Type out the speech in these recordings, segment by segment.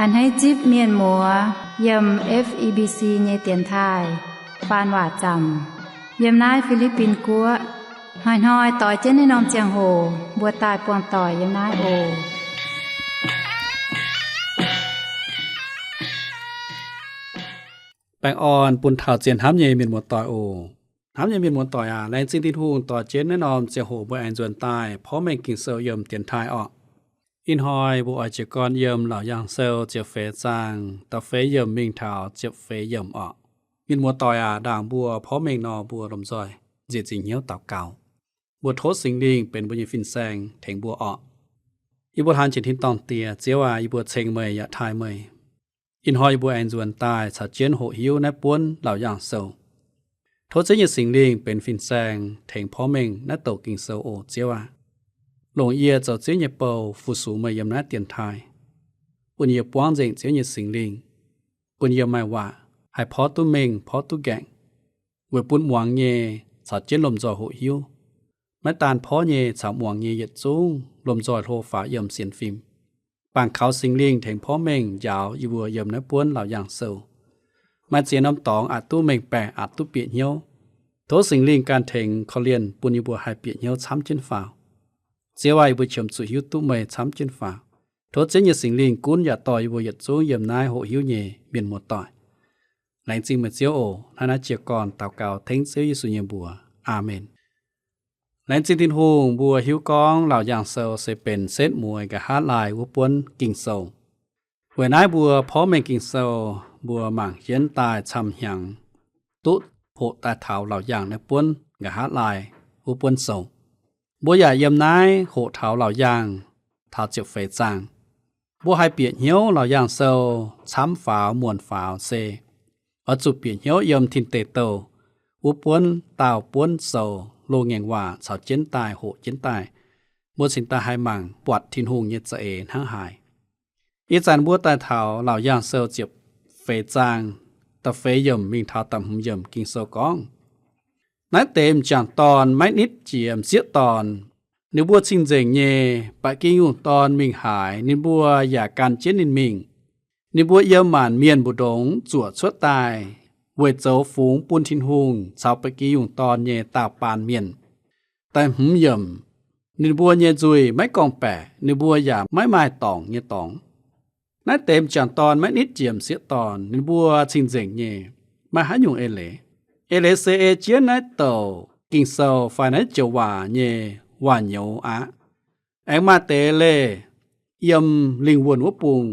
A'hneiv zipv mienh muoz yiem F E B C nyei dienx taaih faan waac zaamc yiem naaiv Fi^li^bin Guoqv. Hnoi-hnoi doix jienv naaiv norm ziangh hoc mbuo daaih buangh doic yiem naaiv oc. Baengh orn bun taux zien hnamv nyei mienh muoz-doic oc. Hnamv nyei mienh muoz-doic aac, laengz zingh Tin-Hungh doix jienv naaiv norm ziangh hoc mbuo aengx nzuonx daaih porv mengh Ging-Sou yiem dienx taaih orqc. Ih hnoi mbuo oix jiez gorn yiem Laauc Yaangh Sou ziepc feix zaang da'feix yiemc mingh taux ziepc feix yiemc orqc. Mienh muoz-doic aac, ndaangc mbuo porv mengh nor, mbuo lomh nzoih nzieqc zingc hnyouv daux gaux. Mbuo tov Singx Lingh benx mbuo nyei fin-saeng tengx mbuo orqc. Yie mbuo hlaang jiex tin-dorngh Diex, Ziouv aac, yie mbuo ceng meih yaac taaih meih. Ih hnoi yie mbuo aengx nzuonx daaih caux jienv hoqc hiuv naaiv buonv Laauc Yaangh Sou. Tov Ziouv nyei Singx Lingh benx fin-saeng tengx porv mengh naaiv douc Ging-Sou oc, Ziouv aac. Longc yie zoux Ziouv nyei bou fu-sux meih yiem naaiv dienx taaih, bun yie buangv nzengc Ziouv nyei Singx Lingh, bun yie maaih waac haih porv duqv mengh porv duqv nqaengc, weic bun muangx nyei caux jienv lomh nzoih hoqc hiuv. Maiv daan porv nyei caux muangx nyei yietc zungv lomh nzoih hlo faaux yiem sienx fim. Bangc kaux Singx Lingh tengx porv mengh njaaux yie mbuo yiem naaiv buonv Laauc Yaangh Sou. Maaih ziex norm dorngx aqc duqv mengh baeqc, aqc duqv bieqc hnyouv. Tov Singx Lingh ganh tengx korv-lienh bun yie mbuo haih bieqc hnyouv camv jienv faaux. Ziouv aac, yie mbuo qiemx zuqc hiuv duqv meih camv jienv faaux. Tov Ziouv nyei Singx Lingh gunv yaac dorh yie mbuo yietc zungv yiem naaiv hoqc hiuv nyei mienh muoz-doic. Laengz zingh meih Ziouv oc. Hnangv naaiv jiez gorn daux gaux tengx Ziouv Yesu nyei mbuox. Aamen. Laengz zingh Tin-Hungh, mbuo hiuv gorngv Laauc Yaangh Sou se benx setv mueiz nqa'haav laai wuov buonv Ging-Sou. Weic naaiv mbuo porv mengh Ging-Sou mbuo mangc jienv daaih camv hnyangx, duqv hoqc daaih taux Laauc Yaangh naaiv buonv nqa'haav laai wuov buonv sou. Mbuo yaac yiem naaiv hoqc taux Laauc Yaangh taux ziepc feix zaang. Mbuo haih bieqc hnyouv Laauc Yaangh Sou camv faaux muonc faaux se oix zuqc bieqc hnyouv yiem Tin Deic Douh wuov buonv daauh buonv sou, loz-ngaengc waac caux jienv daaih, hoqc jienv daaih, mbuo cingx daaih haih mangc buatc Tin-Hungh nyei za'eix hnangv haaix. Ih zanc mbuo daaih taux Laauc Yaangh Sou ziepc feix zaang da'feix yiemc mingh taux da'hmz yiemc. Ging-Sou gorngv, naaiv deix m'jangc dorn maiv nitv jiex m'sieqv dorn. Ninh mbuo cing-nzengc nyei. Baeqc ging yungh dorn mingh haaix, ninh mbuo yaac gan jienv ninh mingh. Ninh mbuo yiem maanc mienh mbu'ndongx zuoqc cuotv daaih weic zoux fungx bun Tin-Hungh caux baeqc ging yungh dorn nyei daauh baan mienh. Da'hmz yiemc, ninh mbuo nyei nzuih maiv gorngv-baeqc, ninh mbuo yaac maiv maaih dorngc nyei dorngx. Naaiv deix m'jangc dorn maiv nitv jiex m'sieqv dorn, ninh mbuo cing-nzengc nyei. Maaih haaix nyungc eix leiz? Eix leiz se ei jienv naaiv douc Ging-Sou fai naaiv joux waac nyei waac-nyouz aqv. Aengx maaih deix leih yiem lingh wuonh wuov bung,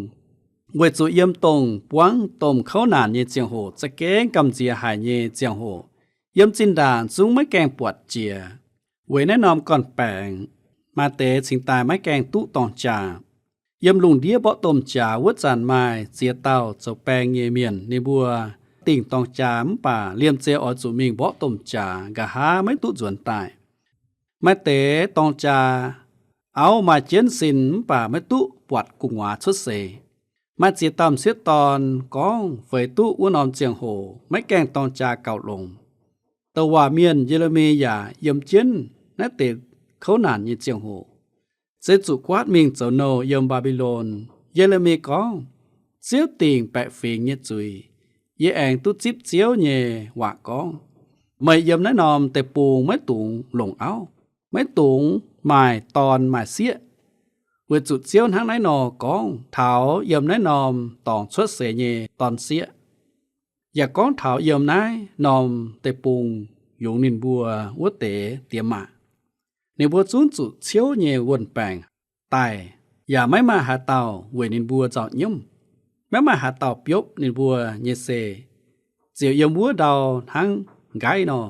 weic zuqc yiem dongh buangv domh kouv naanc nyei ziangh hoc, za'gengh gamh nziex haic nyei ziangh hoc, yiem zinh ndaangc zungv maiv gaengh buatc jiex. Weic naaiv norm gorn-baengx, maaih deix cingx daaih maiv gaengh duqv dorng jaa. Yiem lungh ndiev mborqv domh jaax wuov zanc maaih ziex dauh zoux baeng nyei mienh, ninh mbuo dingh dorng jaa mv baac liemh zeih oix zuqc mingh mborqv domh jaax, nqa'haav maiv duqv nzuonx daaih. Maaih deix dorng jaa auv maaih jienv sin mv baac maiv duqv buatc gu'nguaaz cuotv seix. Maaih ziex dauh m'sieqv dorn gorngv feix duqv wuov norm ziangh hoc maiv gaengh dorng jaa gauh longx. Douc waac mienh Ye^le^mi yaac yiem jienv naaiv deix kouv naanc nyei ziangh hoc, se zuqc guaatv mingh zoux nouh yiem Mbaa^mbi^lon. Ye^le^mi gorngv, Ziouv dingc baeqc fingx nyei zuiz, yie aengx duqv zipv Ziouv nyei waac gorngv, meih yiem naaiv norm deic-bung maiv dungx longc auv, maiv dungx maaih dorn maaih sieqv, weic zuqc Ziouv hnangv naaiv nor gorngv taux yiem naaiv norm dorngx cuotv seix nyei dorn-sieqv, yaac gorngv taux yiem naaiv norm deic-bung yungz ninh mbuo wuov deix diex maac. Ninh mbuo zungv zuqc ciouv nyei wuon-baengc daic, yaac maiv maaih haaix dauh weic ninh mbuo nzauh nyiemv. Maiv maaih haaix dauh biopv ninh mbuo nyei sei, ziouc yiem wuov ndau hnangv nqaiv nor.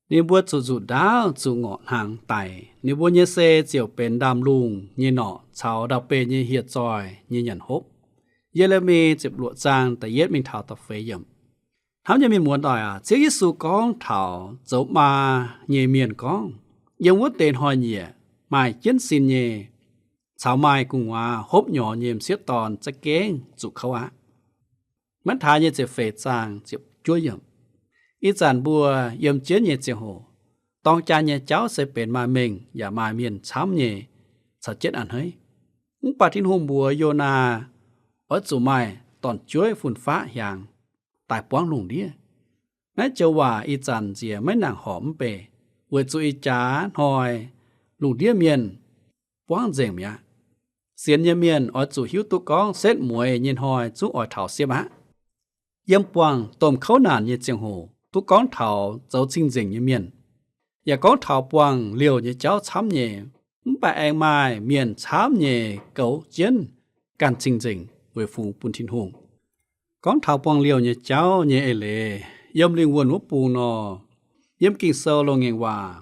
Ninh mbuo zuqc nzuqc ndaauv, zuqc ngorc hnaangx daic. Ninh mbuo nyei sei ziouc benx ndaamv-lungh nyei norqc caux ndau-beih nyei hieh zoih nyei nyanc hopv. Ye^le^mi ziepc luoqc zaang da'yietv mingh taux da'feix yiemc. Hnamv nyei mienh muoz-doic aac, Ziouv Yesu gorngv taux zoux maa nyei mienh gorngv, yiem wuov deix hnoi-nyieqc maaih jienv sin nyei caux maaih gu'nguaaz hopv nyorx nyei m'sieqv dorn za'gengh zuqc kouv aqv. Matv^taai nyei ziepc feix zaang ziepc juov yiemc. Ih zanc mbuo yiem jienv nyei ziangh hoc, dorng jaa nyei jauv se benx maaih mengh yaac maaih mienh camv nyei caux jienv a'hneiv. Mv baac Tin-Hungh mbuox Yonaa oix zuqc maaih dorn-jueiv fun-faqv hiaangx daaih buangv lungh ndiev. Naaiv joux waac ih zanc nziex maiv nangc horpc mv bei, weic zuqc ih jaax hnoi lungh ndiev mienh buangv nzengc mi'aqv. Sienx nyei mienh oix zuqc hiuv duqv gorngv setv mueiz nyei hnoi zungv oix taux siepv aqv. Yiem buangh domh kouv naanc nyei ziangh hoc duqv gorngv taux zoux cing-nzengc nyei mienh, yaac gorngv taux buangh liouh nyei jauv camv nyei, mv baac aengx maaih mienh camv nyei goux jienv ganh cing-nzengc weic fungx bun Tin-Hungh. Gorngv taux buangh liouh nyei jauv nyei eix leiz yiem lingh wuonh wuov bung nor, yiem Ging-Sou loz-ngaengc waac,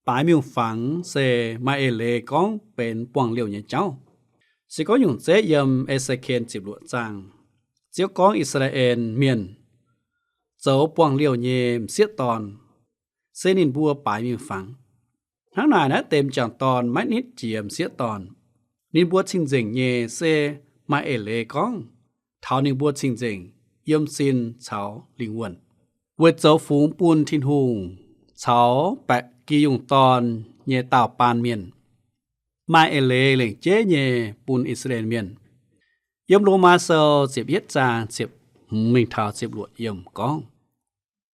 baaix miuc-fangx se maaih eix leiz gorngv benx buangh liouh nyei jauv. Se gorngv nyungc zeiv yiem E^se^ken ziepc luoqc zaang, Ziouv gorngv I^saa^laa^en Mienh zoux buangh liouh nyei m'sieqv dorn, se ninh mbuo baaix miuc-fangx. Hnangv naaic, naaiv deix m'jangc dorn maiv nitv jiex m'sieqv dorn. Ninh mbuo cing-nzengc nyei se maaih eix leiz gorngv taux ninh mbuo cing-nzengc yiem sin caux lingh wuonh, weic zoux fungx bun Tin-Hungh caux baeqc gih yungh dorn nyei daauh baan mienh. Maaih eix leiz lengc jeiv nyei bun I^saa^laa^en Mienh. Yiem Lomaa Sou ziepc yietv zaang ziepc hmz mingh taux ziepc luoqc yiemc gorngv,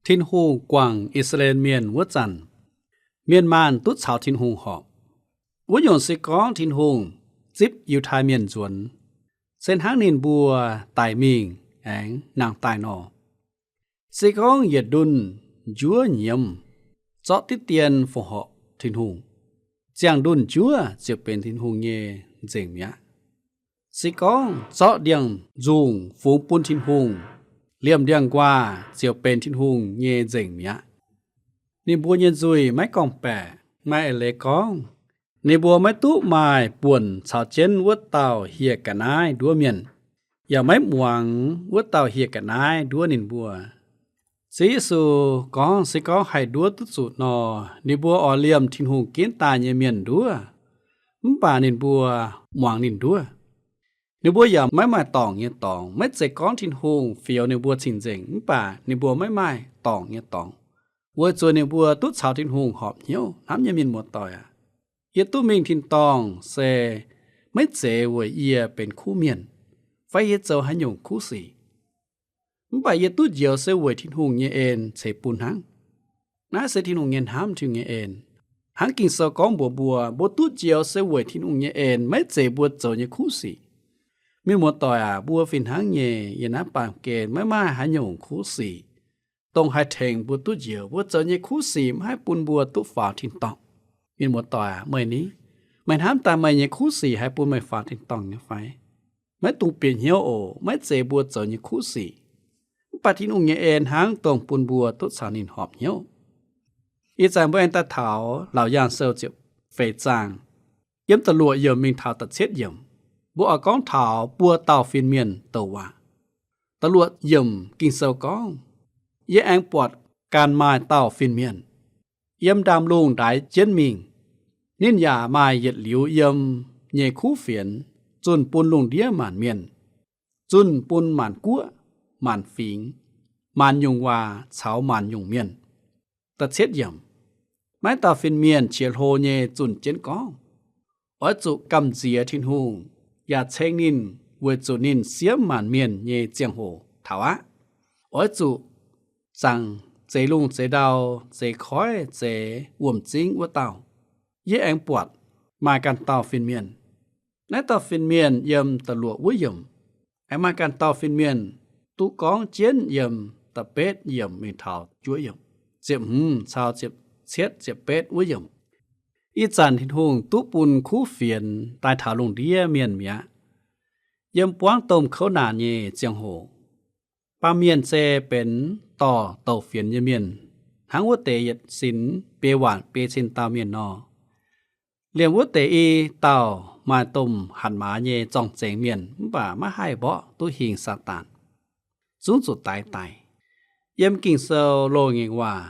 Tin-Hungh guangc I^saa^laa^en Mienh wuov zanc, mienh maanh duqv caux Tin-Hungh horpc. Wuov nyungc se gorngv Tin-Hungh zipv Yiutai Mienh nzuonx, se hnangv ninh mbuo daic mingh aengx nangh daaih nor. Se gorngv yietc ndunh njuov nyiemz zorqv diqv dien fongc horc Tin-Hungh, ziangh ndunh njuov ziouc benx Tin-Hungh nyei nzengc mi'aqv. Se gorngv zorqv ndiangx-nzungh fungx bun Tin-Hungh, liemh ndiangx-nquaah ziouc benx Tin-Hungh nyei nzengc mi'aqv. Ninh mbuo nyei nzuih maiv gorngv-baeqc. Maaih eix leiz gorngv, ninh mbuo maiv duqv maaih buonc caux jienv wuov dauh hieh ga'naaiv nduov mienh, yaac maiv muangx wuov dauh hieh ga'naaiv nduov ninh mbuo. Ziouv Yesu gorngv, se gorngv haih nduov duqv zuqc nor, ninh mbuo oix liemh Tin-Hungh ginv daaih nyei mienh nduov, mv baac ninh mbuo muangx ninh nduov. Ninh mbuo yaac maiv maaih dorngc nyei dorngx. Maiv zeiz gorngv Tin-Hungh fioux ninh mbuo cing-nzengc, mv baac ninh mbuo maiv maaih dorngc nyei dorngx, weic zuqc ninh mbuo duqv caux Tin-Hungh horpc hnyouv. Hnamv nyei mienh muoz-doic aac, yie duqv mingh tin-dorngh se maiv zeiz weic yie benx kuv mienh, fai yie zoux haaix nyungc kuv sic. Mv baac yie duqv njoux se weic Tin-Hungh nyei en ceix bun hnangv. Naaiv se Tin-Hungh nyei hnamv, Tin-Hungh nyei en. Hnangv Ging-Sou gorngv mbuox mbuo, mbuo duqv njoux se weic Tin-Hungh nyei en, maiv zeiz mbuo zoux nyei kuv sic. Mienh muoz-doic aac, mbuo fih hnangv nyei, yiem naaiv baamh gen maiv maaih haaix nyungc kuv sic, dongh haih tengx mbuo duqv njoux. Mbuo zoux nyei kuv sic maiv haih bun mbuo duqv faaux tin-dorngh. Mienh muoz-doic aac, meih ni, meih hnamv daaih meih nyei kuv sic haih bun meih faaux tin-dorngh nyei fai? Maiv dungx bieqc hnyouv oc. Maiv zeiz mbuo zoux nyei kuv sic, mv baac Tin-Hungh nyei en hnangv dongh bun mbuo duqv caux ninh horpc hnyouv. Ih zanc mbuo aengx daaih taux Laauc Yaangh Sou ziepc feix zaang, yiem da'luoqc yiemc mingh taux da'cietv yiemc, mbuo oix gorngv taux buo dauh fin-mienh douc waac. Da'luoqc yiemc Ging-Sou gorngv, yie aengx buatc ganh maaih dauh fin-mienh yiem ndaamv-lungh ndaix jienv mingh. Ninh yaac maaih yietc liuz yiem nyei kuv fienx zunh bun lungh ndiev maanc mienh, zunh bun maanc guoqv, maanc fingx, maanc nyungc waac caux maanc nyungc mienh. Da'cietv yiemc, maiv dauh fin-mienh qiex hlo nyei zunh jienv gorngv, oix zuqc gamh nziex Tin-Hungh, yaac ceng ninh weic zuqc ninh siemv maanc mienh nyei ziangh hoc taux aqv. Oix zuqc zaangc zeix lungh zeix ndau, zeix koiv zeix wuom-zingv wuov dauh. Yie aengx buatc maaih ganh dauh fin-mienh. Naaiv dauh fin-mienh yiem da'luoqc wuov yiemc. Aengx maaih ganh dauh fin-mienh duqv gorngv jienv yiem da'betv yiemc mingh taux juov yiemc, ziepc hmz caux ziepc cietv, ziepc betv wuov yiemc. Ih zanc Tin-Hungh duqv bun kuv fienx daaih taux lungh ndiev mienh mi'aqv. Yiem buangv domh kouv naanc nyei ziangh hoc, baamh mienh se benx dorh douc fienx nyei mienh, hnangv wuov deix yietc sin biei waanc biei cin dauh mienh nor. Liemh wuov deix i dauh maaih domh hatc maaz nyei zorng-zengx mienh, mv baac maiv haih mborqv duqv hingh Saadaan, zungv zuqc daix daic. Yiem Ging-Sou loz-ngaengc waac,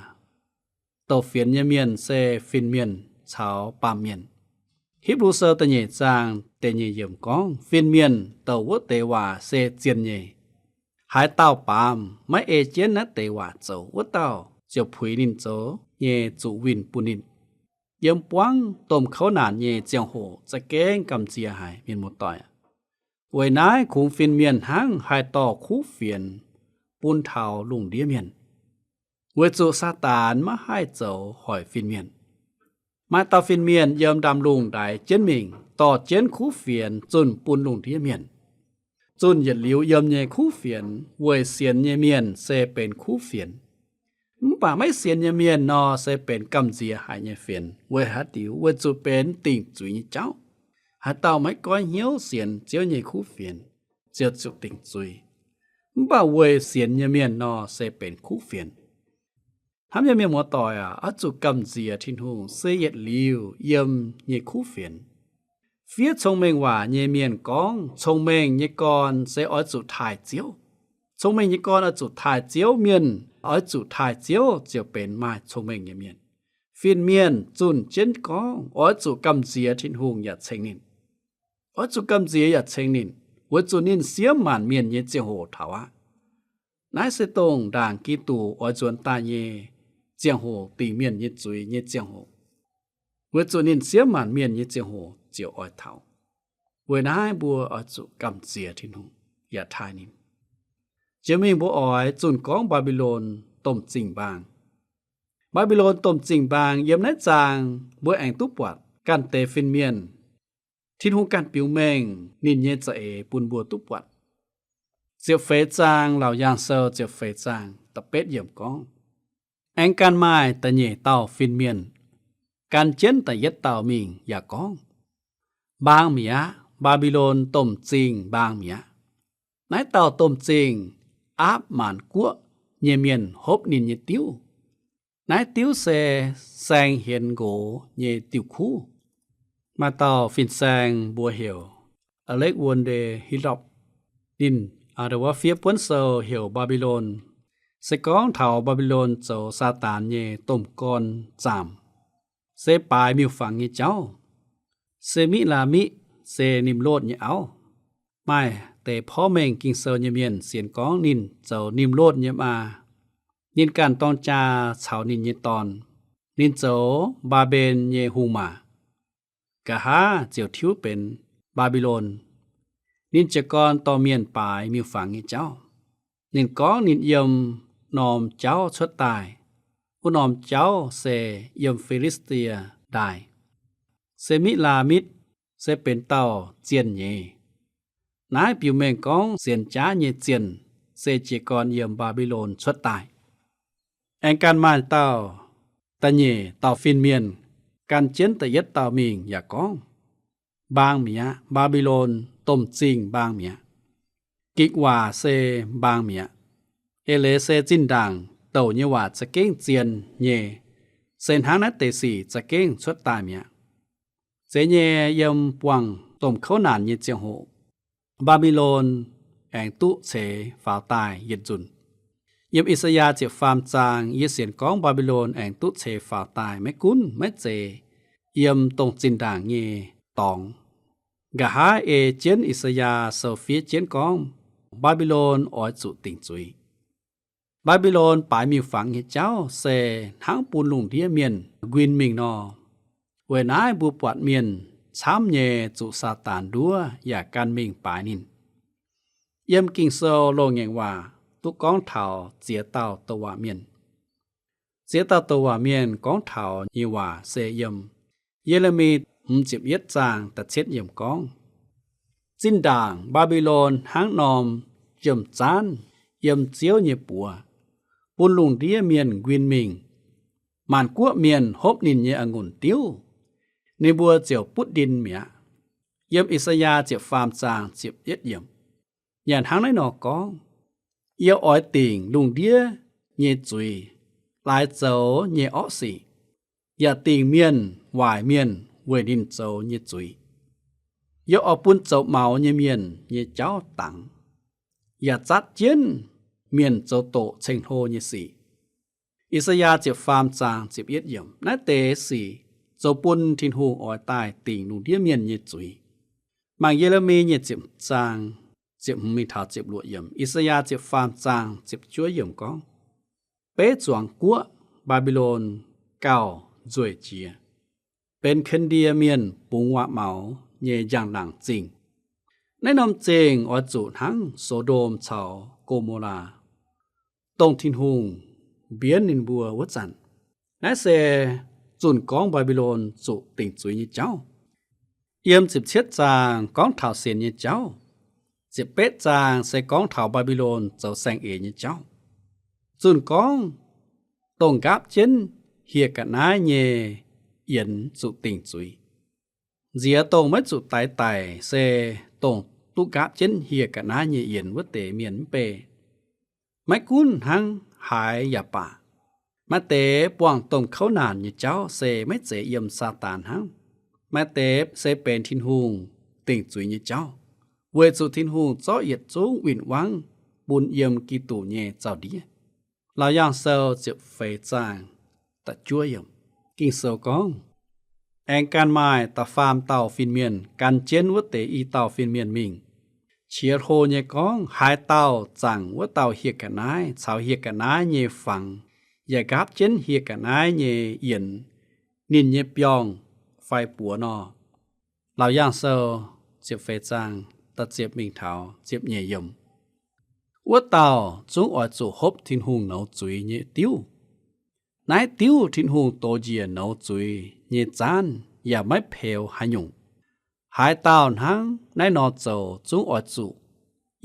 douc fienx nyei mienh se fin-mienh caux baamh mienh. Hipv^lu Sou da'nyeic zaang da'nyeic yiemc gorngv, fin-mienh douc wuov deix waac se zien nyei. Haaix dauh baamz maiv ei jienv naaiv deix waac zoux, wuov dauh ziouc puix ninh zoux nyei zuqc winh bun ninh. Yiem buangv domh kouv naanc nyei ziangh hoc za'gengh gamh nziex haic, mienh muoz-doic aac. Weic naaiv kungx fin-mienh hnangv haih dorh kuv fienx bun taux lungh ndiev mienh, weic zuqc Saadaan maiv haih zoux hoic fin-mienh. Maaih dauh fin-mienh yiem ndaamv-lungh ndaix jienv mingh, dorh jienv kuv fienx zunh bun lungh ndiev mienh. Zunh yietc liuz yiem nyei kuv fienx weic sienx nyei mienh se benx kuv fienx. Mv baac maiv sienx nyei mienh nor se benx gamh nziex haic nyei fienx. Weic haaix diuc? Weic zuqc benx dingc zuiz nyei jauv. Haaix dauh maiv goiv hnyouv sienx Ziouv nyei kuv fienx, ziouc zuqc dingc zuiz. Mv baac weic sienx nyei mienh nor se benx kuv fienx. Hnamv nyei mienh muoz-doic aac, oix zuqc gamh nziex Tin-Hungh se yietc liuz yiem nyei kuv fienx. Fiev cong-mengh waac nyei mienh gorngv, cong-mengh nyei gorn se oix zuqc taaih Ziouv. Cong-mengh nyei gorn oix zuqc taaih Ziouv. Mienh oix zuqc taaih Ziouv ziouc benx maaih cong-mengh nyei mienh. Fin-mienh zunh jienv gorngv oix zuqc gamh nziex Tin-Hungh yaac ceng ninh. Oix zuqc gamh nziex yaac ceng ninh, weic zuqc ninh siemv maanc mienh nyei ziangh hoc taux aqv. Naaiv se dongh ndaangc Giduc oix nzuonx daaih nyei ziangh hoc, dingc mienh nyei zuiz nyei ziangh hoc. Weic zuqc ninh siemv maanc mienh nyei ziangh hoc ziouc oix taux. Weic naaiv mbuo oix zuqc gamh nziex Tin-Hungh yaac taaih ninh. Jiex mingh mbuo oix zunh gorngv Mbaa^mbi^lon domh zingh mbaang. Mbaa^mbi^lon domh zingh mbaang yiem naaiv zaang mbuo aengx duqv buatc ganh deix fin-mienh, Tin-Hungh ganh biux mengh ninh nyei za'eix bun mbuo duqv buatc. Ziepc feix zaang, Laauc Yaangh Sou ziepc feix zaang da'betv yiemc gorngv, aengx ganh maaih da'nyeic dauh fin-mienh, gan jienv da'yietv dauh mingh yaac gorngv, mbaang mi'aqv, Mbaa^mbi^lon domh zingh mbaang mi'aqv. Naaiv dauh domh zingh aapv maanc guoqv nyei mienh hopv ninh nyei diuv. Naaiv diuv se saeng hienx nqox nyei diuh kuv. Maaih dauh fin-saeng mbuox heuc Alexander Hislop. Ninh, aa, wuov fiev buonv sou heuc Mbaa^mbi^lon, se gorngv taux Mbaa^mbi^lon zoux Saadaan nyei domh gorn zaamc, se baaix miuc-fangx nyei jauv. Semiqlaa^mitv se Nimlotv nyei auv. Maaih deix porv mengh Ging-Sou nyei mienh sienx gorngv ninh zoux Nimlotv nyei maa. Ninh ganh dorng jaa caux ninh nyei dorn. Ninh zoux Mbaa^mben nyei hungh maac. Nqa'haav ziouc tiuv benx Mbaa^mbi^lon. Ninh jiez gorn dorh mienh baaix miuc-fangx nyei jauv. Ninh gorngv ninh yiem norm jauv cuotv daaih. Wuov norm jauv se yiem Fi^li^saa^die Ndaaih. Semiqlaa^mitv se benx dauh zienh nyeiz. Naaiv biux mengh gorngv sienx jaav nyei zienh se jiez gorn yiem Mbaa^mbi^lon cuotv daaih. Aengx ganh maaih dauh, da'nyeic dauh fin-mienh, gan jienv da'yietv dauh mingh yaac gorngv, mbaang mi'aqv, Mbaa^mbi^lon domh zingh mbaang mi'aqv. Gikc waac se mbaang mi'aqv. Eix leiz se zinh ndaangc douc nyei waac za'gengh zien nyei, se hnangv naaiv deix sic za'gengh cuotv daaih mi'aqv. Zeiz nyei, yiem buangh domh kouv naanc nyei ziangh hoc, Mbaa^mbi^lon aengx duqv ceix faaux daaih yietc nzunc. Yiem I^saa^yaa ziepc faam zaang yie sienx gorngv Mbaa^mbi^lon aengx duqv ceix faaux daaih maiv gunv maiv zeiz yiem dongh zinh ndaangc nyei dorngx. Nqa'haav ei jienv I^saa^yaa sou fiev jienv gorngv, Mbaa^mbi^lon oix zuqc dingc zuiz. Mbaa^mbi^lon baaix miuc-fangx nyei jauv se hnangv bun lungh ndiev mienh nquin mingh nor. Weic naaiv mbuo buatc mienh camv nyei zuqc Saadaan nduov yaac gan mingh baaix ninh. Yiem Ging-Sou loz-ngaengc waac duqv gorngv taux ziex dauh douc waac mienh. Ziex dauh douc waac mienh gorngv taux nyei waac se yiem Ye^le^mi hmz ziepc yietv zaang da'cietv yiemc gorngv, zinh ndaangc Mbaa^mbi^lon hnangv norm jiem-zaanv yiem Ziouv nyei buoz, bun lungh ndiev mienh nquin mingh. Maanc guoqv mienh hopv ninh nyei a'ngunc diuv, ninh mbuo ziouc butv ndin mi'aqv. Yiem I^saa^yaa ziepc faam zaang ziepc yietv yiemc, yaac hnangv naaiv nor gorngv, yie oix dingc lungh ndiev nyei zuiz laaix zoux nyei orqv sic, yaac dingc mienh waaic mienh weic ninh zoux nyei zuiz. Yie oix bun zoux maux nyei mienh nyei jauv dangx, yaac zatv jienv mienh zoux doqc ceng-hlo nyei sic. I^saa^yaa ziepc faam zaang ziepc yietv yiemc. Naaiv deix sic zoux bun Tin-Hungh oix daaih dingc lungh ndiev mienh nyei zuiz. Mangc Ye^le^mi nyei ziepc zaang ziepc hmz mingh taux ziepc luoqc yiemc, I^saa^yaa ziepc faam zaang ziepc juov yiemc gorngv, beiv zuangx guoqv Mbaa^mbi^lon gauh nzueic jiex, benx Ken^ndie Mienh bungx waac-maux nyei njang-laangc zingh. Naaiv norm zingh oix zuqc hnangv So^ndom caux Go^mo^laa, dongh Tin-Hungh mbienv ninh mbuo wuov zanc. Naaiv se zunh gorngv Mbaa^mbi^lon zuqc dingc zuiz nyei jauv. Yiem ziepc cietv zaang gorngv taux sienx nyei jauv. Ziepc betv zaang se gorngv taux Mbaa^mbi^lon zoux saeng-eix nyei jauv. Zunh gorngv dongh nqaapv jienv hieh ga'naaiv nyei yienx zuqc dingc zuiz. Nziex dongh maiv zuqc daix daic se dongh duqv nqaapv jienv hieh ga'naaiv nyei yienx wuov deix mienh mv bei. Maiv gunv hnangv haaix yaac baac, maaih deix buangh domh kouv naanc nyei jauv se maiv zeiz yiem Saadaan hnangv. Maaih deix se benx Tin-Hungh dingc zuiz nyei jauv, weic zuqc Tin-Hungh zorqv yietc zungv win-wangv bun yiem Giduc nyei zaux-ndiev. Laauc Yaangh Sou ziepc feix zaang da'juov yiemc, Ging-Sou gorngv, aengx gan maaih da'faam dauh fin-mienh gan jienv wuov deix i dauh fin-mienh mingh, qiex hlo nyei gorngv, Haaix dauh zaangc wuov dauh hieh ga'naaiv caux hieh ga'naaiv nyei fangx, yaac nqaapv jienv hieh ga'naaiv nyei yienx, ninh nyei biorngh fai buoz nor. Laauc Yaangh Sou ziepc feix zaang da'ziepc mingh taux ziepc nyeic yiemc. Wuov dauh zungv oix zuqc hopv Tin-Hungh nouz zuiz nyei diuv. Naaiv diuv Tin-Hungh dox njiec nouz zuiz nyei zaanv yaac maiv peux haaix nyungc. Haaix dauh hnangv naaiv nor zoux zungv oix zuqc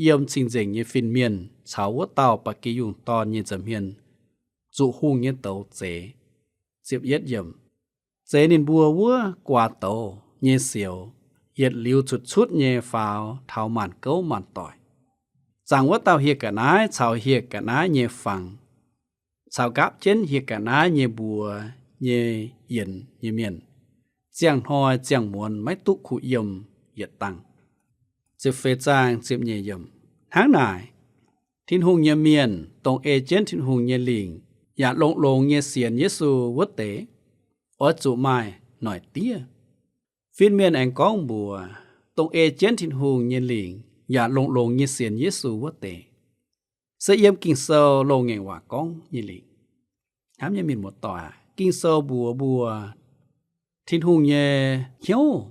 yiem cing-nzengc nyei fin-mienh caux wuov dauh ba'gi yungh dorn nyei nza'hmien zuqc hungh nyei douz zeix. Ziepc yietv yiemc. Zeix ninh mbuo wuov guaax douz nyei sioux, yietc liuz cutv-cutv nyei faaux taux maanc gouv maanc doic. Zaangc wuov dauh hieh ga'naaiv caux hieh ga'naaiv nyei fangx, caux nqaapv jienv hieh ga'naaiv nyei mbuox nyei yienx nyei mienh, ziangh hnoi ziangh muonz maiv duqv kuh yiem yietc dangh. Ziepc feix zaang ziepc nyeic yiemc. Hnangv naaic, Tin-Hungh nyei mienh, dongh ei jienv Tin-Hungh nyei lingc yaac longx-longx nyei sienx Yesu wuov deix, oix zuqc maaih noic diev. Fin-mienh aengx gorngv mbuox dongh ei jienv Tin-Hungh nyei lingc yaac longx-longx nyei sienx Yesu wuov deix, se yiem Ging-Sou loz-ngaengc waac gorngv nyei lingc. Hnamv nyei mienh muoz-doic aac, Ging-Sou mbuox mbuo Tin-Hungh nyei hnyouv,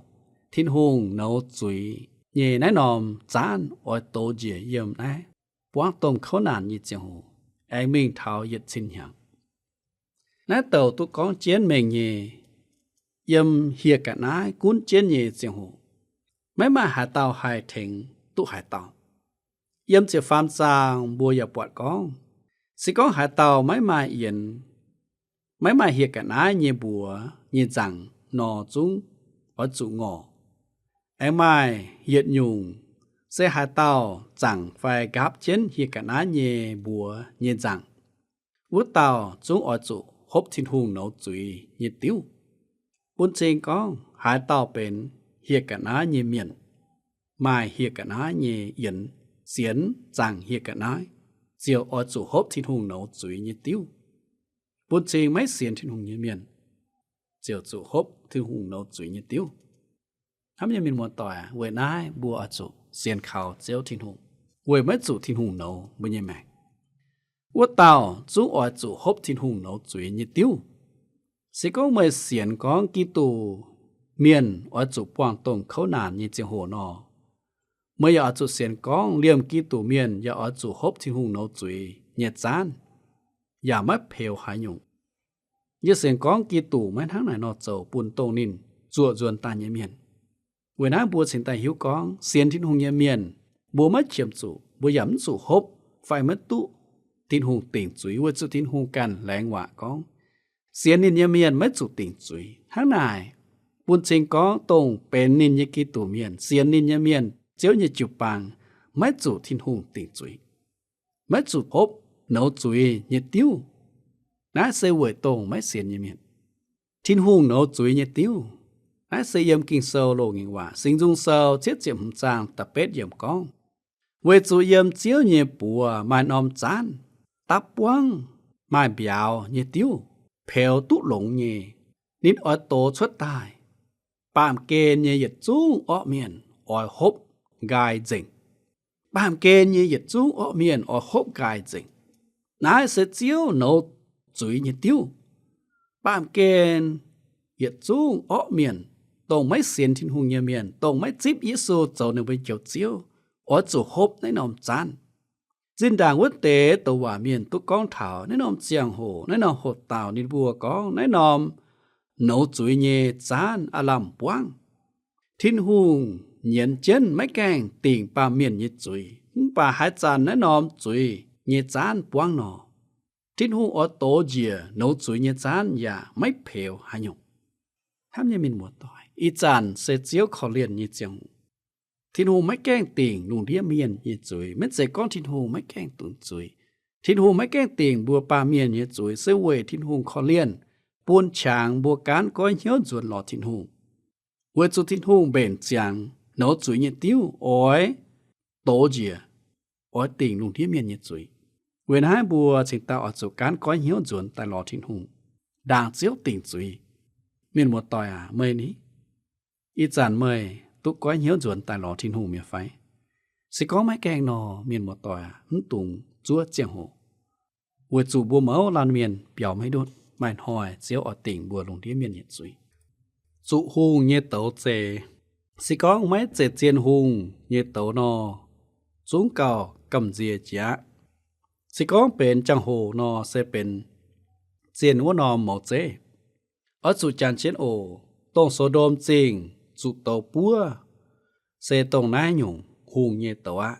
Tin-Hungh nouz zuiz nyei naaiv norm zaanv oix dox njiec yiem naaiv buangv domh kouv naanc nyei ziangh hoc aengx mingh taux yietc cin hnyangx. Naaiv douc duqv gorngv jienv mengh nyei, yiem hieh ga'naaiv gunv jienv nyei ziangh hoc, maiv maaih haaix dauh haih tengx duqv haaix dauh. Yiem ziepc faam zaang mbuo yaac buatc gorngv, se gorngv haaix dauh maiv maaih yienx, maiv maaih hieh ga'naaiv nyei mbuox nyei nzaangc nor, zungv oix zuqc ngorc. Aengx maaih yietc nyungc, se haaix dauh zaangc fai nqaapv jienv hieh ga'naaiv nyei mbuox nyei nzaangc, wuov dauh zungv oix zuqc hopv Tin-Hungh nouz zuiz nyei diuv. Bun cing gorngv haaix dauh benx hieh ga'naaiv nyei mienh, maaih hieh ga'naaiv nyei yienx, sienx zaangc hieh ga'naaiv, ziouc oix zuqc hopv Tin-Hungh nouz zuiz nyei diuv. Bun cing maiv sienx Tin-Hungh nyei mienh ziouc zuqc hopv Tin-Hungh nouz zuiz nyei diuv. Hnamv nyei mienh muoz-doic, weic naaiv mbuo oix zuqc sienx kaux Ziouv Tin-Hungh, weic maiv zuqc Tin-Hungh nouz mbuo nyei maengc. Wuov dauh zungv oix zuqc hopv Tin-Hungh nouz zuiz nyei diuv. Se gorngv meih sienx gorngv Giduc mienh oix zuqc buangh domh kouv naanc nyei ziangh hoc nor, meih yaac oix zuqc sienx gorngv liemh Giduc mienh yaac oix zuqc hopv Tin-Hungh nouz zuiz nyei zaanv, yaac maiv peux haaix nyungc. Yie sienx gorngv Giduc maiv hnangv naaic nor zoux bun dongh ninh zuoqc nzuonx daaih nyei mienh. Weic naaiv mbuo cingx daaih hiuv gorngv sienx Tin-Hungh nyei mienh, mbuo maiv qiemx zuqc, mbuo yaac mv zuqc hopv fai maiv duqv Tin-Hungh dingc zuiz, weic zuqc Tin-Hungh ganh laengz waac gorngv, sienx ninh nyei mienh maiv zuqc dingc zuiz. Hnangv naaic, bun cing gorngv dongh benx ninh nyei Giduc mienh, sienx ninh nyei mienh, Ziouv nyei jiu-baang, maiv zuqc Tin-Hungh dingc zuiz, maiv zuqc hopv nouz zuiz nyei diuv. Naaiv se weic dongh maiv sienx nyei mienh. Tin-Hungh nouz zuiz nyei diuv. Naaiv se yiem Ging-Sou loz-ngaengc waac, Singx Nzung Sou cietv ziepc hmz zaang da'betv yiemc gorngv, weic zuqc yiem Ziouv nyei buoz maaih norm zaanv, dapv buangv maaih mbiauz nyei diuv, peux duqv longx nyei. Ninh oix dox cuotv daaih, baamh gen nyei yietc zungv orqv mienh oix hopv nqaai nzengc. Baamh gen nyei yietc zungv orqv mienh oix hopv nqaai nzengc. Naaiv se Ziouv nouz zuiz nyei diuv. Baamh gen yietc zungv orqv mienh dongh maiv sienx Tin-Hungh nyei mienh, dongh maiv zipv Yesu zoux ninh mbuo Njoux Ziouv, oix zuqc hopv naaiv norm zaanv. Zinh ndaangc wuov deix douc waac mienh duqv gorngv taux naaiv norm ziangh hoc, naaiv norm hoc dauh ninh mbuo gorngv naaiv norm nouz zuiz nyei zaanv aav lamh buangv. Tin-Hungh nyienz jienv maiv gaengh dingc baamh mienh nyei zuiz, mv baac haaix zanc naaiv norm zuiz nyei zaanv buangv nor, Tin-Hungh oix dox njiec nouz zuiz nyei zaanv yaac maiv peux haaix nyungc. Hnamv nyei mienh muoz-doic, ih zanc se Ziouv korv-lienh nyei ziangh hoc. Tin-Hungh maiv gaengh dingc lungh ndiev mienh nyei zuiz. Maiv zeiz gorngv Tin-Hungh maiv gaengh dungx zuiz. Tin-Hungh maiv gaengh dingc mbuo baamh mienh nyei zuiz, se weic Tin-Hungh korv-lienh, bun qangx mbuo gaanv goiv hnyouv nzuonx lorz Tin-Hungh. Weic zuqc Tin-Hungh mbenc ziangx nouz zuiz nyei diuv oix dox njiec, oix dingc lungh ndiev mienh nyei zuiz. Weic naaiv mbuo cingx daaih oix zuqc gaanv goiv hnyouv nzuonx daaih lorz Tin-Hungh, ndaangc Ziouv dingc zuiz. Mienh muoz-doic aac, meih ni, ih zanc meih duqv goiv hnyouv nzuonx daaih lorz Tin-Hungh mi'aqv fai? Se gorngv maiv gaengh nor, mienh muoz-doic aac, mv dungx zuov ziangh hoc. Weic zuqc mbuo mouz laanh mienh biaux maiv ndutv, maaih hnoi Ziouv oix dingc mbuo lungh ndiev mienh nyei zuiz. Zuqc hungh nyei douz zeix. Se gorngv maiv zeiz zien hungh nyei douz nor, zungv gauh gamh nziex jiex aqv. Se gorngv benx jangx-hoc nor, se benx zien wuov norm mouz zeiv. Oix zuqc jangx jienv oc, dongh So^ndom Zingh zuqc douz buov, se dongh naaiv nyungc hungh nyei douz aqv.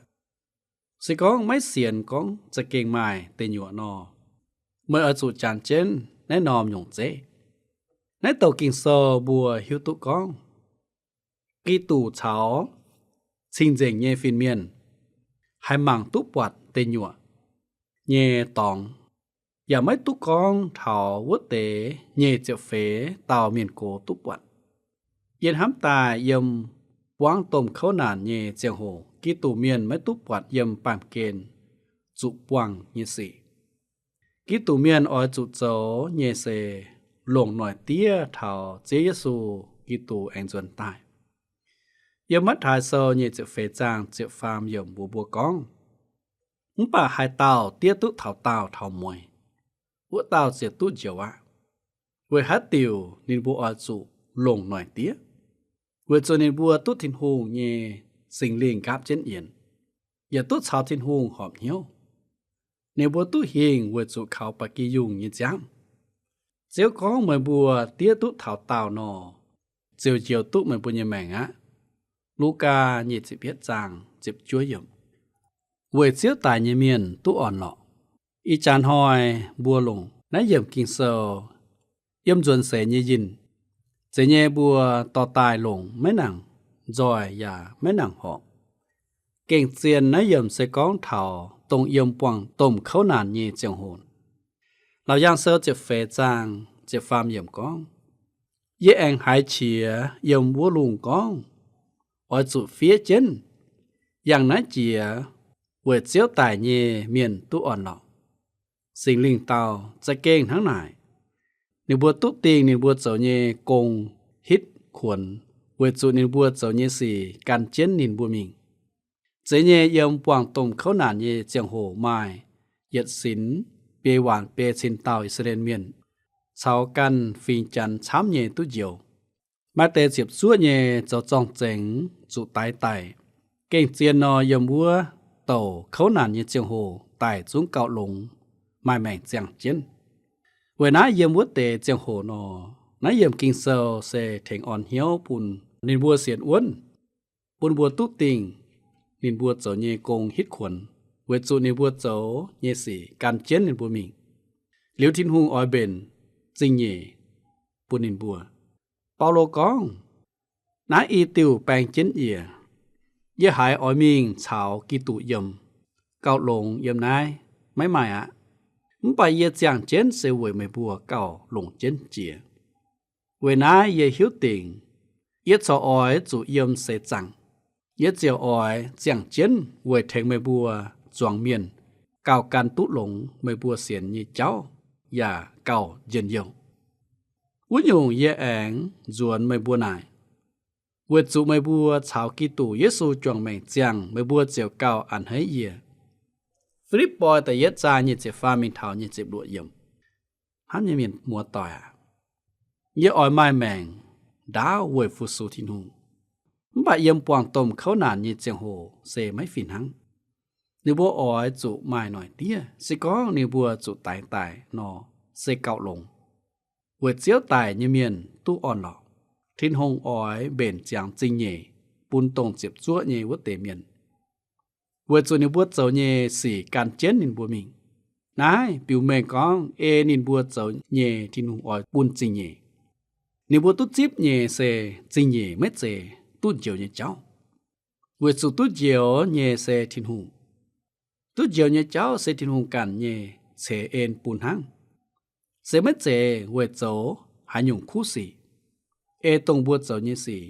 Se gorngv maiv sienx gorngv za'gengh maaih deic nyuoqc nor, meih oix zuqc jangx jienv naaiv norm nyungc zeiv. Naaiv douc Ging-Sou mbuo hiuv duqv gorngv, Giduc caux cing-nzengc nyei fin-mienh haih mangc duqv buatc deic nyuoqc nyei dorngx, yaac maiv duqv gorngv taux wuov deix nyic ziepc feix dauh mienh gox duqv buatc. Yie hnamv daaih yiem buangv domh kouv naanc nyei ziangh hoc, Giduc mienh maiv duqv buatc yiem baamh gen zuqc buangh nyei sic. Giduc mienh oix zuqc zoux nyei se longc noic diev taux Ziouv Yesu Giduc aengx nzuonx daaih. Yiem Matv^taai Sou nyic ziepc feix zaang ziepc faam yiemc mbuox mbuo gorngv, mv baac haaix dauh diev duqv taux daauh taux mueiz, wuov dauh ziouc duqv njoux aqv. Weic haaix diuc ninh mbuo oix zuqc longc noic diev? Weic zuqc ninh mbuo duqv Tin-Hungh nyei Singx Lingh nqaapv jienv yienx, yaac duqv caux Tin-Hungh horpc hnyouv. Ninh mbuo duqv hingh weic zuqc kaux ba'gi yungh nyei nziaamv. Ziouv gorngv, meih mbuo diev duqv taux daauh nor, ziouc njoux duqv meih mbuo nyei maengc aqv. Lugaa nyic ziepc yietv zaang ziepc juov yiemc. Weic Ziouv daic nyei mienh duqv orn-lorqc. Ih jaax hnoi mbuo longc naaiv yiemc Ging-Sou yiem nzuonx seix nyei yinh. Zeiz nyei mbuo dorh daaih longc maiv nangc nzoih yaac maiv nangc horpc. Gengh zien naaiv yiemc se gorngv taux dongh yiem buangh domh kouv naanc nyei ziangh hoc. Laauc Yaangh Sou ziepc feix zaang ziepc faam yiemc gorngv, yie aengx haiz qiex yiem wuov lungh gorngv, oix zuqc fiev jienv yangh naaiv jiex, weic Ziouv daic nyei mienh duqv orn-lorqc. Singx Lingh dau, za'gengh hnangv naaic. Ninh mbuo duqv dingh ninh mbuo zoux nyei gong hitv kuonx, weic zuqc ninh mbuo zoux nyei sic gan jienv ninh mbuo mingh. Zeiz nyei yiem buangh domh kouv naanc nyei ziangh hoc maaih yietc sinx biei waanc biei cin dauh I^saa^laa^en Mienh caux ganh fingx Janx camv nyei duqv njoux. Maaih deix ziepc zuoqv nyei zoux zorng-zengx zuqc daix daic. Gengh zien nor, yiem wuov douc kouv naanc nyei ziangh hoc daic zungv gauh longx, maaih maengc ziangh jienv. Weic naaiv yiem wuov deix ziangh hoc nor, naaiv yiemc Ging-Sou se tengx orn hnyouv bun ninh mbuo sienx wuonv, bun mbuo duqv dingh ninh mbuo zoux nyei gong hitv kuonx, weic zuqc ninh mbuo zoux nyei sic gan jienv ninh mbuo mingh. Liuz Tin-Hungh oix mbenc zingh nyeic bun ninh mbuo. Baulo gorngv, naaiv i diuh baeng jienv yie. Yie haiz oix mingh caux Giduc yiem, gauh longx yiem naaiv maiv maaih aqv. Mv baac yie ziangh jienv se weic meih mbuo gauh longc jienv jiex. Weic naaiv yie hiuv dingc, yie corc oix zuqc yiem seix zaangc. Yie ziouc oix ziangh jienv weic tengx meih mbuo zuangx mienh gauh gan duqv longx meih mbuo sienx nyei jauv yaac gauh njien-youh. Wuov nyungc yie aengx nzuonx meih mbuo naaic, weic zuqc meih mbuo caux Giduc Yesu juangc maengc ziangh, meih mbuo ziouc gauh a'hneiv yie. Fi^lipv^poi da'yietv zaang nyic ziepc faam mingh taux nyic ziepc luoqc yiemc. Hnamv nyei mienh muoz-doic aac, yie oix maaih maengc ndaauv weic fu-sux Tin-Hungh. Mv baac yiem buangh domh kouv naanc nyei ziangh hoc se maiv fih hnangv. Ninh mbuo oix zuqc maaih noic diev, se gorngv ninh mbuo zuqc daix daaih nor, se gauh longx. Weic Ziouv daic nyei mienh duqv orn-lorqc, Tin-Hungh oix mbenc ziangx zingh nyeic bun dongh ziepc zuoqv nyei wuov deix mienh, weic zuqc ninh mbuo zoux nyei sic gan jienv ninh mbuo mingh. Naaiv biux mengh gorngv ei ninh mbuo zoux nyei Tin-Hungh oix bun zingh nyeic. Ninh mbuo duqv zipv nyei se zingh nyeic, maiv zeiz duqv njoux nyei jauv. Weic zuqc duqv njoux nyei se Tin-Hungh. Duqv njoux nyei jauv se Tin-Hungh ganh nyei ceix en bun hnangv. Se maiv zeiz weic zoux haaix nyungc kuv sic, ei dongh mbuo zoux nyei sic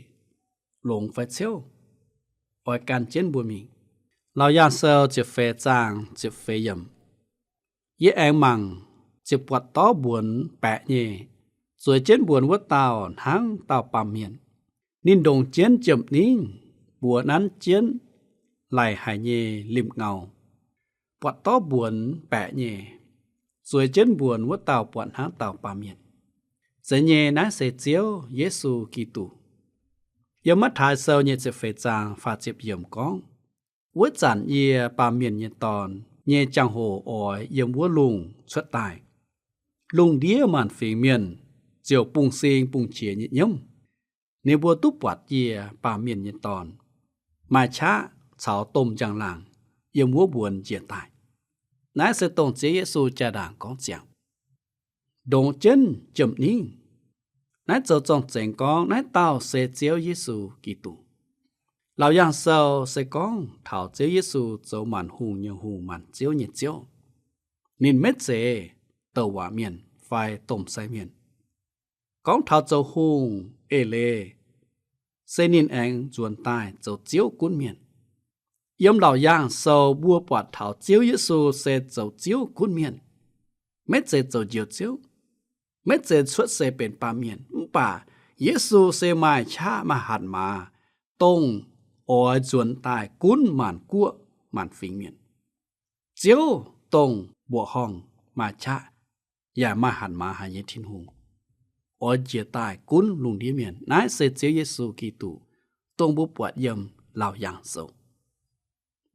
longx fai ciouv, oix gan jienv mbuo mingh. Laauc Yaangh Sou ziepc feix zaang ziepc feix yiemc, yie aengx mangc ziepc buatc dorv mbuonx baeqc nyei, zueiz jienv mbuonx wuov dauh hnangv dauh baamh mienh. Ninh ndongc jienv jiem-ningv, buoz nanv jienv laic haic nyei limh ngau. Buatc dorv mbuonx baeqc nyei, zueiz jienv mbuonx wuov dauh buatc hnangv dauh baamh mienh. Zeiz nyei, naaiv se Ziouv Yesu Giduc. Yiem Matv^taai Sou nyei ziepc feix zaang faah ziepc yiemc gorngv, wuov zanc yie, Baamh Mienh nyei Dorn, nyei jangx-hoc oix yiem wuov lungh cuotv daaih, lungh ndiev maanc fingx mienh ziouc bungx-sing bungx-qiex nyei nyiemv. Ninh mbuo duqv buatc yie, Baamh Mienh nyei Dorn, maaih qaqv caux domh njang-laangc yiem wuov mbuonx njiec daaih. Naaiv se dongh Ziouv Yesu jaa ndaangc gorngv ziangx, ndongc jienv jiem-ningv. Naaiv zoux zorng-zengx gorngv naaiv dauh se Ziouv Yesu Giduc. Laauc Yaangh Sou se gorngv taux Ziouv Yesu zoux maanc hungh nyei Hungh, maanc ziouv nyei Ziouv. Ninh maiv zeiz douc waac mienh fai domh sai mienh. Gorngv taux zoux hungh eix leiz, se ninh aengx nzuonx daaih zoux Ziouv gunv mienh. Yiem Laauc Yaangh Sou mbuo buatc taux Ziouv Yesu se zoux Ziouv gunv mienh, maiv zeiz zoux Njoux Ziouv, maiv zeiz cuotv seix benx baamh mienh. Mv baac Yesu se maaih qaqv maaih hatc maaz, dongh oix nzuonx daaih gunv maanc guoqv maanc fingx mienh. Ziouv dongh mbuoqc horngh maaih qaqv yaac maaih hatc maaz haic nyei Tin-Hungh oix njiec daaih gunv lungh ndiev mienh. Naaiv se Ziouv Yesu Giduc, dongh mbuo buatc yiem Laauc Yaangh Sou.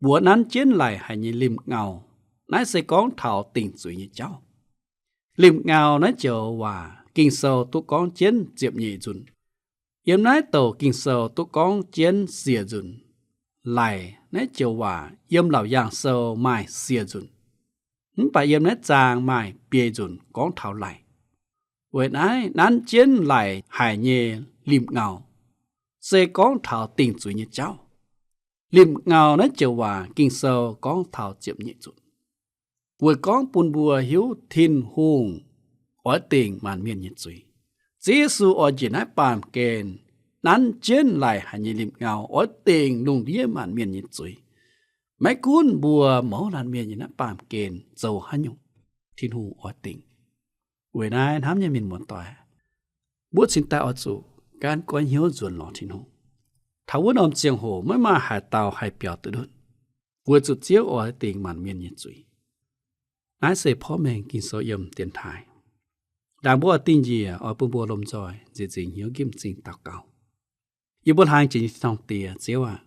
Buoz nanv jienv laic haic nyei limh ngau. Naaiv se gorngv taux dingc zuiz nyei jauv. Limh ngau naaiv joux waac Ging-Sou duqv gorngv jienv ziepc nyeic nzunc. Yiem naaiv douc Ging-Sou duqv gorngv jienv siec nzunc. Laic naaiv joux waac yiem Laauc Yaangh Sou maaih siec nzunc. Mv baac yiem naaiv zaang maaih biei nzunc gorngv taux laic. Weic naaiv nanv jienv laic haic nyei limh ngau se gorngv taux dingc zuiz nyei jauv. Limh ngau naaiv joux waac Ging-Sou gorngv taux ziepc nyeic nzunc, weic gorngv bun mbuo hiuv Tin-Hungh oix dingc maanc mienh nyei zuiz. Ziouv Yesu oix njiec naaiv baamh gen nanv jienv laic haic nyei limh ngau oix dingc lungh ndiev maanc mienh nyei zuiz. Maiv gunv mbuo mouz laanh mienh yiem naaiv baamh gen zoux haaix nyungc, Tin-Hungh oix dingc. Weic naaiv hnamv nyei mienh muoz-doic, mbuo cingx daaih oix zuqc gaanv goiv hnyouv nzuonx lorz Tin-Hungh. Taux wuov norm ziangh hoc maiv maaih haaix dauh haih biaux duqv ndutv, weic zuqc Ziouv oix dingc maanc mienh nyei zuiz. Naaiv se porv mengh Ging-Sou yiem dienx taaih. Ndaangc mbuo oix dingh njiec, oix bun mbuo lomh nzoih nzieqc nzingc hnyouv nqimv m'zing daux gaux. Yie mbuo hlang jiex nyei Tin-Hungh Diex, Ziouv aac,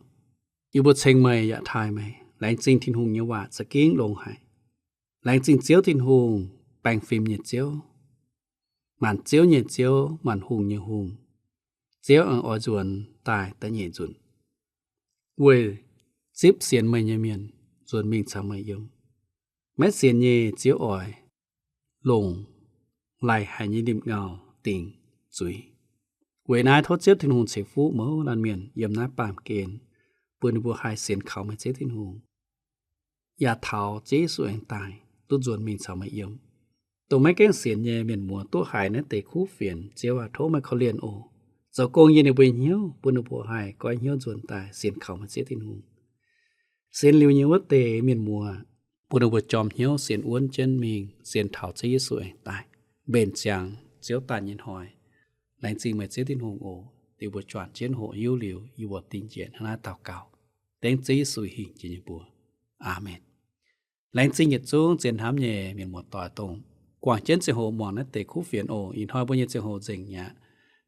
yie mbuo ceng meih yaac taaih meih. Laengz zingh Tin-Hungh nyei waac za'gengh longx haic. Laengz zingh Ziouv Tin-Hungh, baengh fim nyei Ziouv, maanc ziouv nyei Ziouv, maanc hungh nyei Hungh, Ziouv aengx oix nzuonx daaih da'nyeic nzunc, weic zipv sienx meih nyei mienh nzuonx mingh caux meih yiem. Maiv sienx nyei Ziouv oix longc laic haic nyei limh ngau dingc zuiz. Weic naaiv tov Ziouv Tin-Hungh ceix fuqv mouz laanh mienh yiem naaiv baamh gen, bun ninh mbuo haih sienx kaux meih Ziouv Tin-Hungh, yaac taux Ziouv Yesu aengx daaih duqv nzuonx mingh caux meih yiem. Dongh maiv gaengh sienx nyei mienh muoz duqv haiz naaiv deix kuv fienx, Ziouv aac, tov meih korv-lienh oc. Zoux gong yiem ninh mbuo hnyouv, bun ninh mbuo haih goiv hnyouv nzuonx daaih sienx kaux meih Ziouv Tin-Hungh. Sienx liuz nyei wuov deix mienh muoz, bun ninh mbuo jorm hnyouv sienx wuonv jienv mingh, sienx taux Ziouv Yesu aengx daaih, mbenc ziangx Ziouv daaih nyei hnoi. Laengz zingh meih Ziouv Tin-Hungh oc. Dingh mbuo juangc jienv hoqc hiuv liuz, yie mbuo dingh njiec hnangv naaiv daux gaux, dengv Ziouv Yesu hingh jiex nyei mbuox. Aamen. Laengz zingh yietc zungv zien hnamv nyei mienh muoz-doic dongh guangc jienv ziangh hoc muangx naaiv deix kuv fienx oc. Ih hnoi mbuo nyei ziangh hoc nzengc mi'aqv.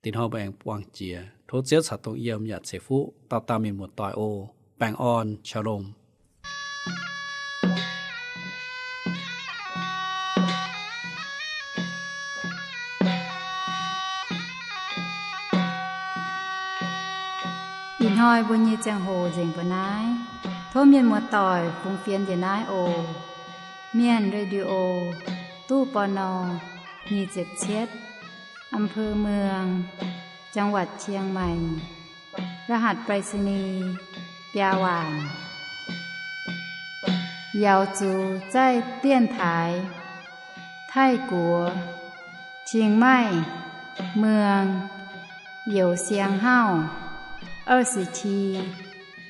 Tin-Hungh mbuo aengx buangh jiex. Tov Ziouv caux dongh yiem yaac ceix fuqv dauh dauh mienh muoz-doic oc. Baengh orn, shalom. Ih hnoi mbuo nyei ziangh hoc nzengc mbuo naaiv. Tov mienh muoz-doic fungx fienx njiec naaiv oc. Mienh Radio, ตู้ ปณ. nyic ziepc cietv, อำเภอเมือง จังหวัดเชียงใหม่ รหัสไปรษณีย์ biaa waanc. Yaauz zuqc zaih 电台 Taiv-Guoqv, Chiang Mai, Muang, Youz Siang Hauv, 二十七,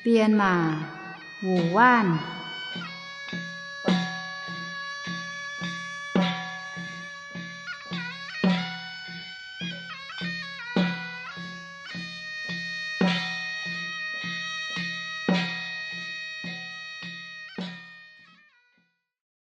Bienh Maac, Wuv Waanv.